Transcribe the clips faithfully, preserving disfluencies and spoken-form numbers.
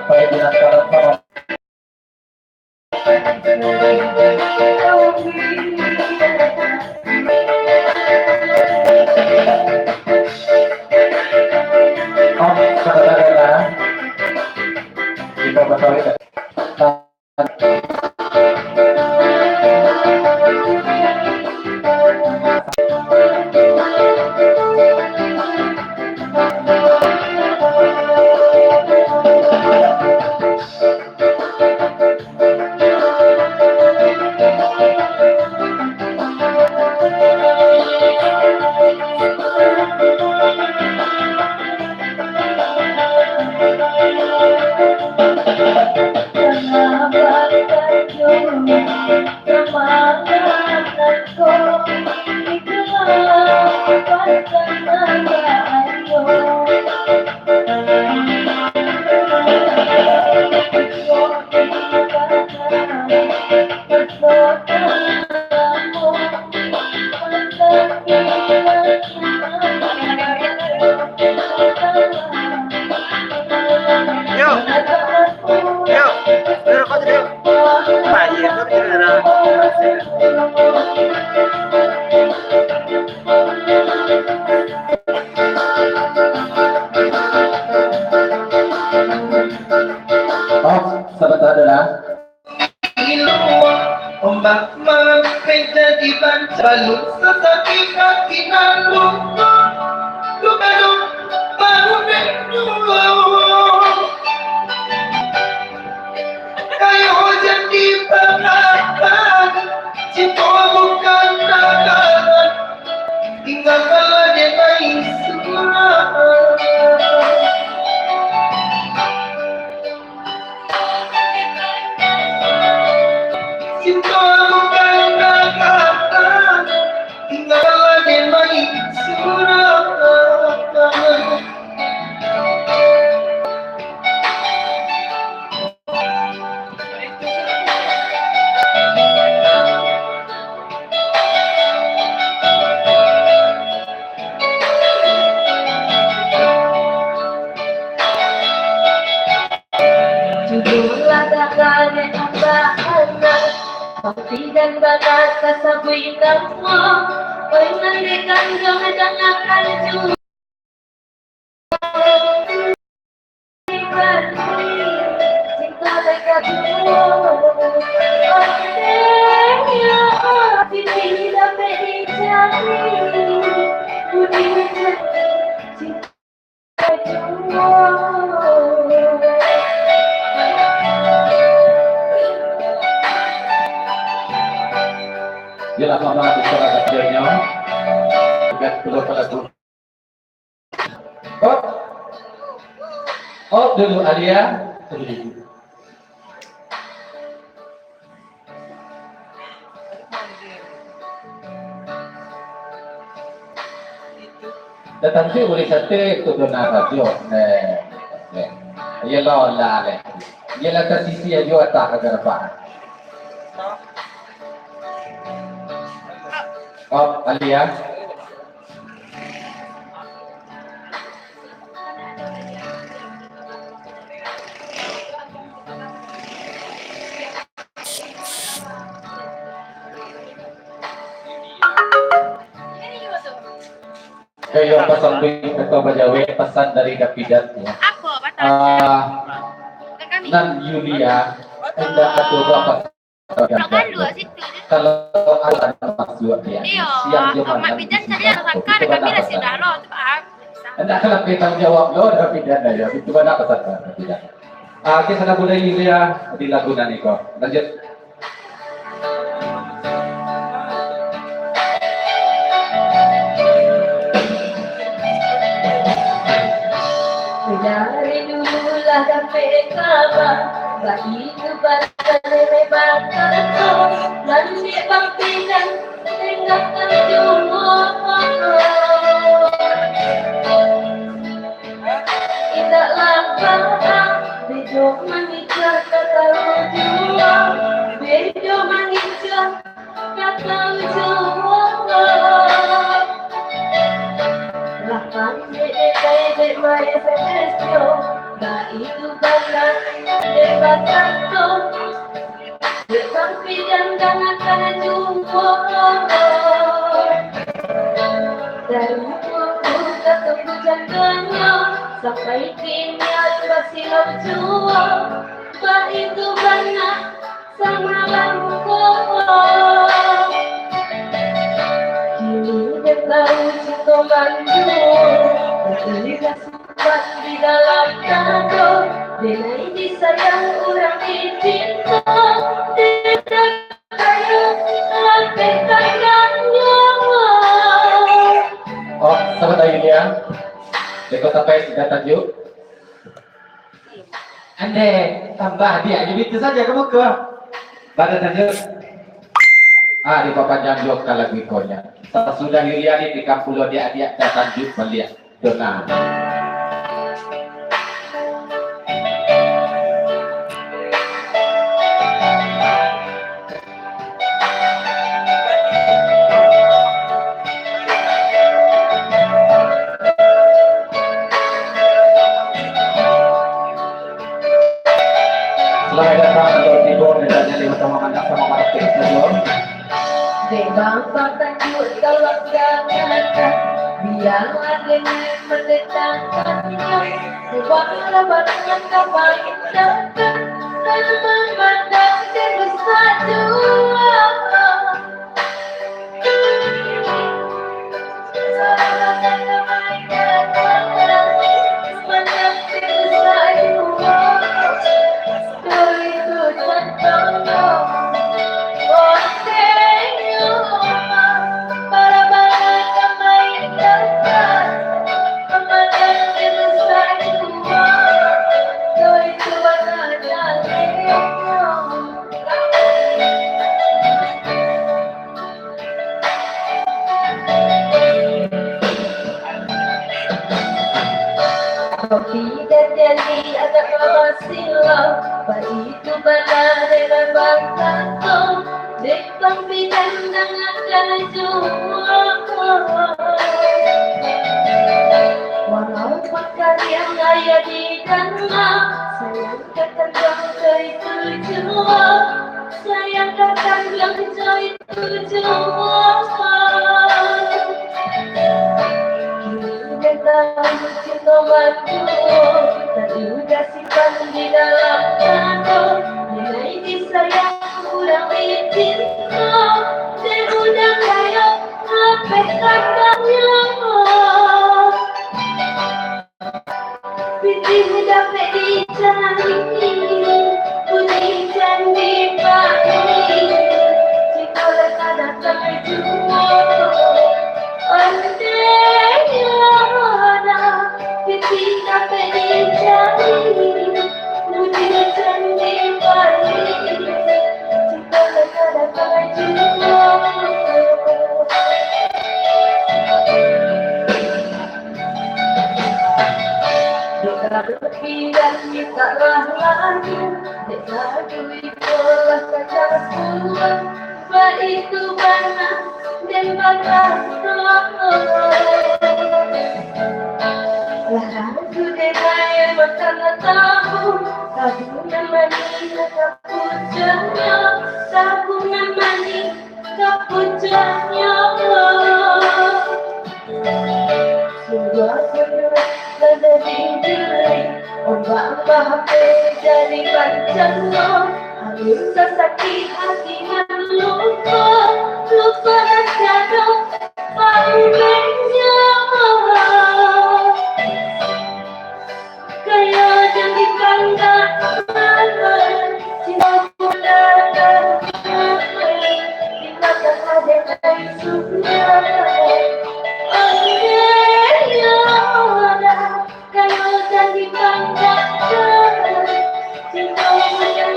Baik, dengan salam-salam. Om, saudara-saudara, kita berkawin. Yo, yo, yo, kau jadi. Ayo, kau jadi. Oh, sabantar dulu lah. Ombak marampek jadi banca, balun sasakik kaki nan lumpuah. Luka-luka baru den juo. Kayo hujan di pangkalan, cinto bukan nakalan, tinggakanlah den lai surang. Cinto bukan nakalan, tinggakanlah den lai surang. Judolah danga dek amba anak, tapi jan bana tasabuik namo. Oi nan dikandung dangakan juo. Yalah, mama bicara kecilnya. Bukan perlu pada tu. Oh. Oh, dulu Alia. Datang tu boleh sate tu dona sajo. Neh. Neh. Iyalah lah leh. Iyalah tasisi ajo atah agar apa. Oh, Alia. Kayo pasan duit atau bajawek, pasan dari Dapidan, ya. Apo, batal? Ah, nan Yulia, indak ado bapak. Kalau ada masuk dia, iyo, siang jo malam Mak Pidan cari anak sangka, dan kami lah sudah lo, tu paham. Indak ka labiah tanggung jawab lo, Dapidan, yo. Itu bana pasan Dapidan. Ah, oke, sudah mulai Yulia di lagu nan iko. Lanjut. Dari dulu lah sampai kama, baitu pasal lebai bakato, nan di Bang Pidan tengah terjumur. Indak lapah, bedo mangicah ka tahu juo, bedo mangicah ka tahu juo. Lah pandai dek, dek main S M S yo. Baitu bana dek bakato, dek Bang Pidan dangakan juo. Dari dulu ka tunggu jagonyo, sampai kini basilau juo. Baitu bana samalam ko. Kini den tahu cinto manjuo, tapi Pan di dalam dado, denai disayang urang dicinto, tidak kayo lapehkan nyawa. Oh, sabanta Yulia. Deko sampai sudah tajuk. Ande, tambah dia, jadi itu saja kamu ke. Pada tajuk. Ah, dipapanjang juo ka lagu ikonya. Sasudah Yulia ni, di kampulo diak-diak tatanjuk baliak. Dona. Selamat datang untuk tibo dan jadi utama mandak sama mandak kita saja. Dek Bang Pantanjung tolong jangankan, biarlah denai mendatangkannya. Ubahlah batang kapan datang, dan memandang di bersatu. Tapi dah jadi agak lama silam, baitu bana dek bakato, dek Bang Pidan dangakan juo. Walau pakarian ayah di dana, sayang ka kanduang jo itu juo, sayang ka kanduang jo itu juo. Kini datang cinto manjuo, tadi udah simpan di dalam dado, denai disayang urang dicinto, dek udah kayo lapehkan nyawa. Pitih dapek dicari, bunyi candi bari, jiko lah ka datang juo. Andai kata pitih dapek dicari, bunyi candi bari, jiko lah ka datang juo. Dek Bang Pidan mintak lah lagi, dek lagu iko lah ka tapuang, baitu bana dek bakato. Lah lagu denai makan tabu, tabu nan manih ka pucuaknyo, tabu nan manih ka pucuaknyo. Sungguah pun lah jadi diri, ombak bahapeh jadi pancangno, angin sasakik hati nan luko, luko nan tiado paubannyo. Kayo jan dipanggakan, cinto muda di mata sadek ai sudah. Oh, kayo jan dipanggakan, cinto muda di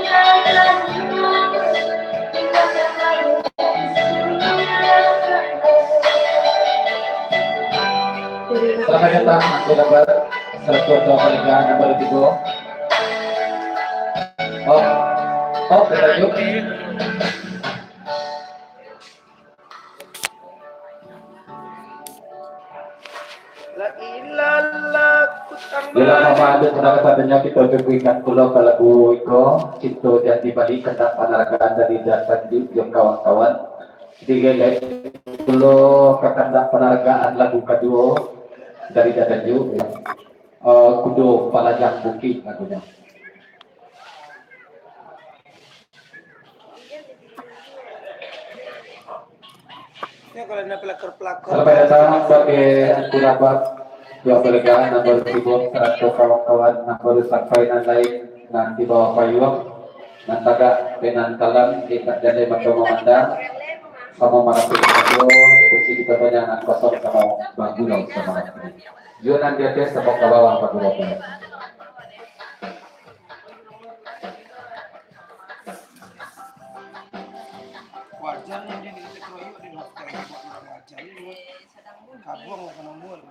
mata sadek ai sudah. Selamat datang, Angku Dabar. Selaku ketua kolega nomor tigo. Oh, oh, kita yuk. La ilaha Bila mama ada saudara, satanyo kito cukuikan pulo ka lagu iko, Cinto Jan Dibali, kandak panaragaan dari Datan Ju jo kawan-kawan. Digelek pulo ka kandak panaragaan lagu kaduo dari Datan Ju, eh, Kudo Palajang Bukik lagunyo. Selamat datang bagi Angku Rabat, Tuan Balega, nan baru tibo, sarato kawan-kawan nan baru sampai, nan lain nan di bawah payuang, nan tagak, nan talam, di jandai mato mamandang, samo marapik sajo, kursi kito banyak nan kosong, samo bagurau, samo rapik. Yo nan di ateh, samo ka bawah, bagurau. Wajar ni, dia ni, kita keroyok, dia nak cari buat orang ajar ni. Kabuang lah, kena umur.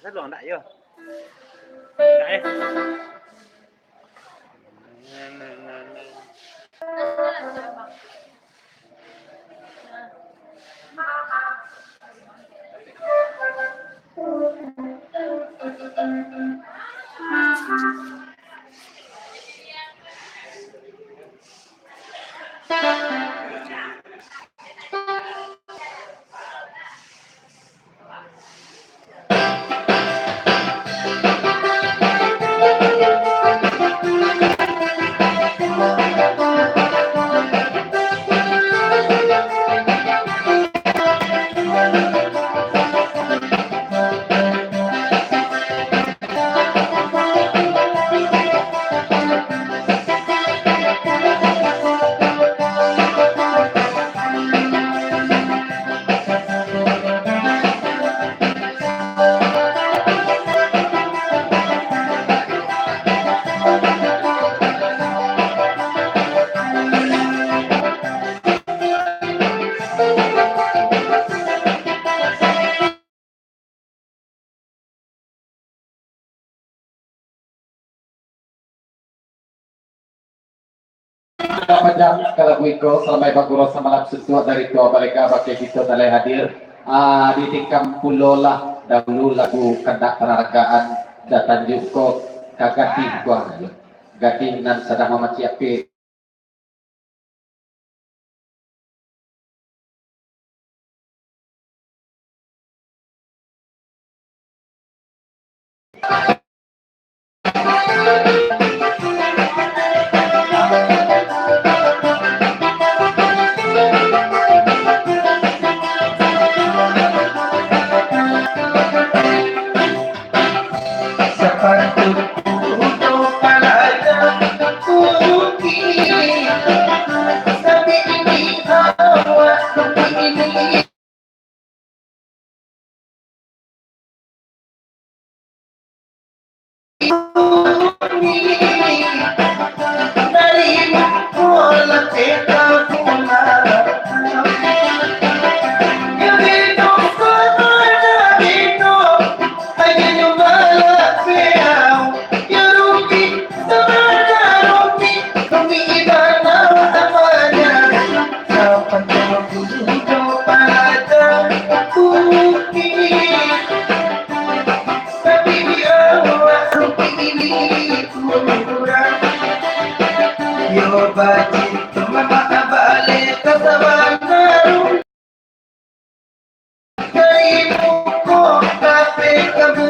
Saluang tak, yo? Tak, eh? Panjang ka lagu iko, salamai bagurau samalam suntuak dari Tuan Balega bakeh kito nan lai hadir. Ah, ditingkan pulo lah dahulu lagu kandak panaragaan Datan Ju ko ka gadih ko, gadih nan sadang mamaciak api. Tapi di awak rupi ini kurang. Yo bajin tu mamak balik ka sabana. Dari muko kape kamu.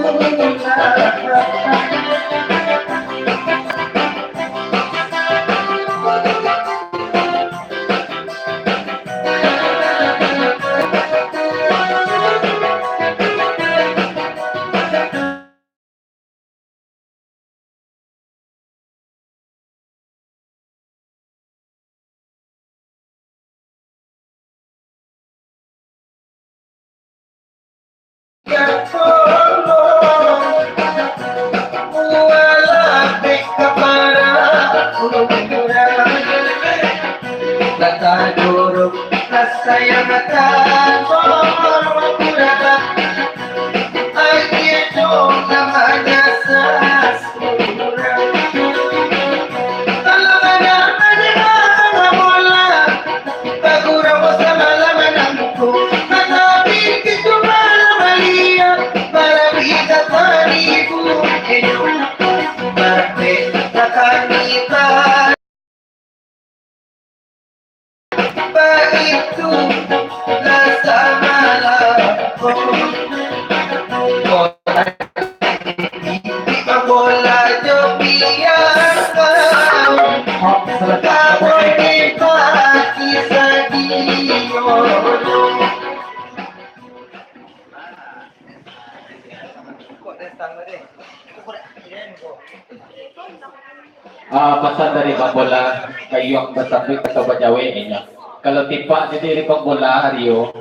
Ah, pasan dari Bang Bola, kayuang basambuik atau bajawek inyo. Kalau tipak jadi dari Bang Bola, Rio,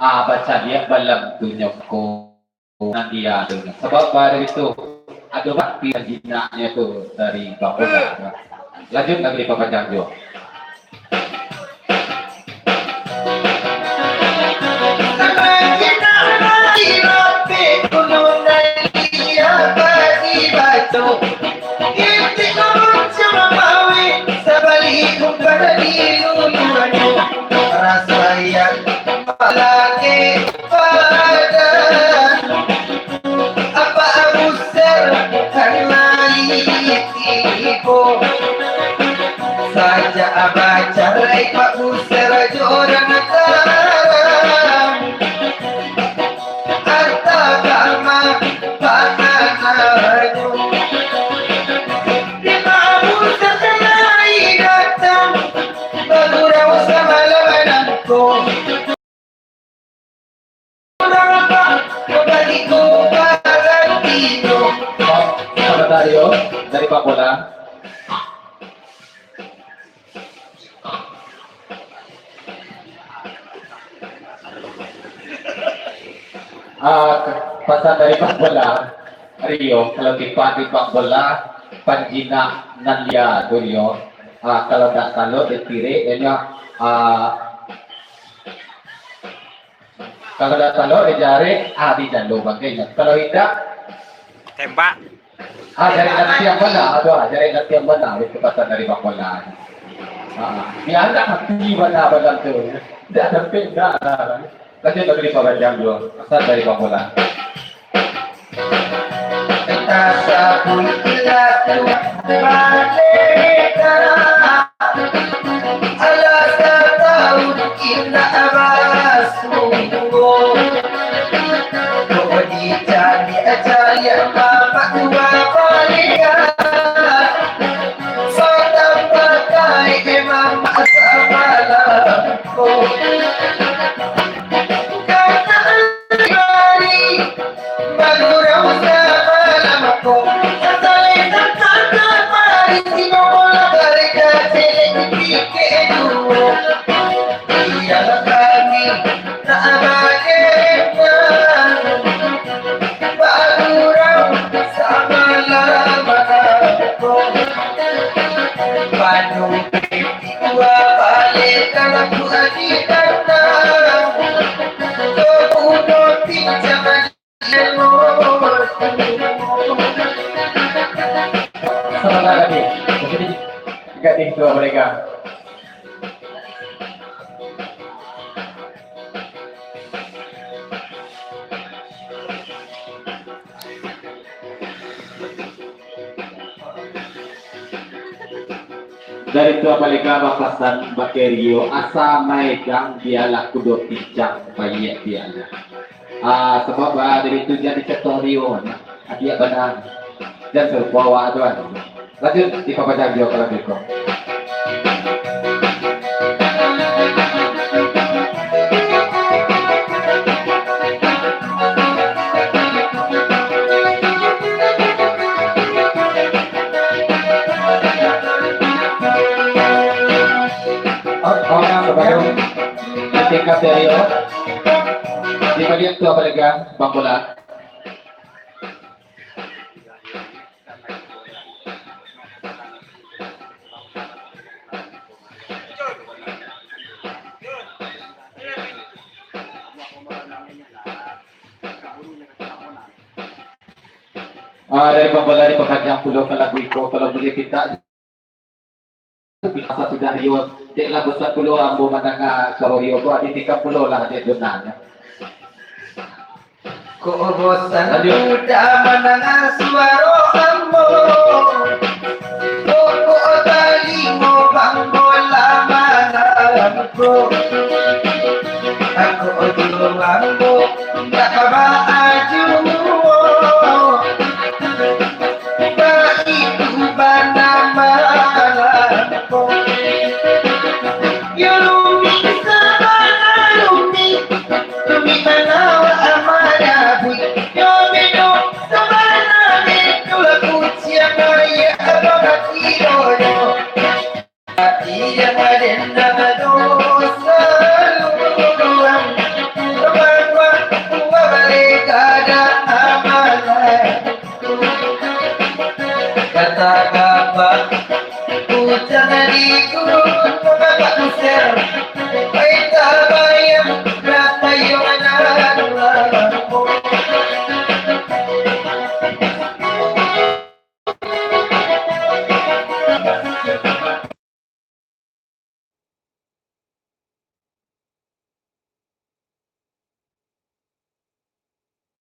ah, bacaliak balam tu nyoko. Nan dia tu. Sabab dari tu, ado bakti jinaknyo tu dari Bang Bola. Lanjut lagi dipapanjang juo. Apak Abu Ser kan lai tibo. Sajak bacarai Pak Buser jo urang Taram, arta kama panananyo. Di Pak Buser kan lai datang, bagurau samalam nangko. Sabanta, Rio, dari Bang Bola. Ah, pasan dari Bang Bola. Rio, kalau tipak di Bang Bola, panjinak nan lia tu, Rio. Ah, kalau ndak talok ditirik, inyo, ah, Kalau dah talok, dijarek, ah, di jalur bagainya. Kalau indak, tembak. Ah, jarek latihan bana, aduh, ah, jarek latihan bana, itu pasan dari Bang Bola. Ah, dia andak mati bana badan tu. Dah sampai, dah, dah. Lanjut lagi di Bang Jam dua, pasan dari Bang Bola. Tasabuik lah tu mardeka, alah satahun indak basungguh. Kok dicaliak-caliak mamak tua baleka, satambah kaik mamak samalam ko. Kata ari, bagurau samalam ko, sasalai sangka kamari, si Bobola barita celek pikek duo. Iyolah kami nak badengar, bagurau samalam ko. Padu Dua baleh dalam dua di tanah. Dua bunuh pincang. Samantak gadih. Gadih tua mereka. Dari tu, apalagi bapasan bakeh Rio, asa maegang bialah kudo pincang, baiak bialah. Ah, sabab, ah, dari tu jadi catoh Rio, adiak bana. Jan sarupo awak tu kan. Lanjut, dipapanjang juo kalau beko. Sabalun di tingkat stereo, di bagian tu apa lega, Bang Bola? Ah, dari Bang Bola dipapanjang pulo ka lagu iko, kalau buliah pintak. Asa sudah Rio, dek lah bosan pulo ambo mandanga suaro Rio ko, ditingkan pulo lah dek Donanyo. Kok bosan udah mandanga suaro ambo, pokok talingo Bang Bola malam ko. Aku tu ambo tak baaju. Baitu bana malam ko. Yo lumik sabana lumik, lumik bana awak amanah bui. Yo minum sabana Yang dendam dosa luang, ruang waktu balik kada amalan. Kata kabar, hujan di gunung.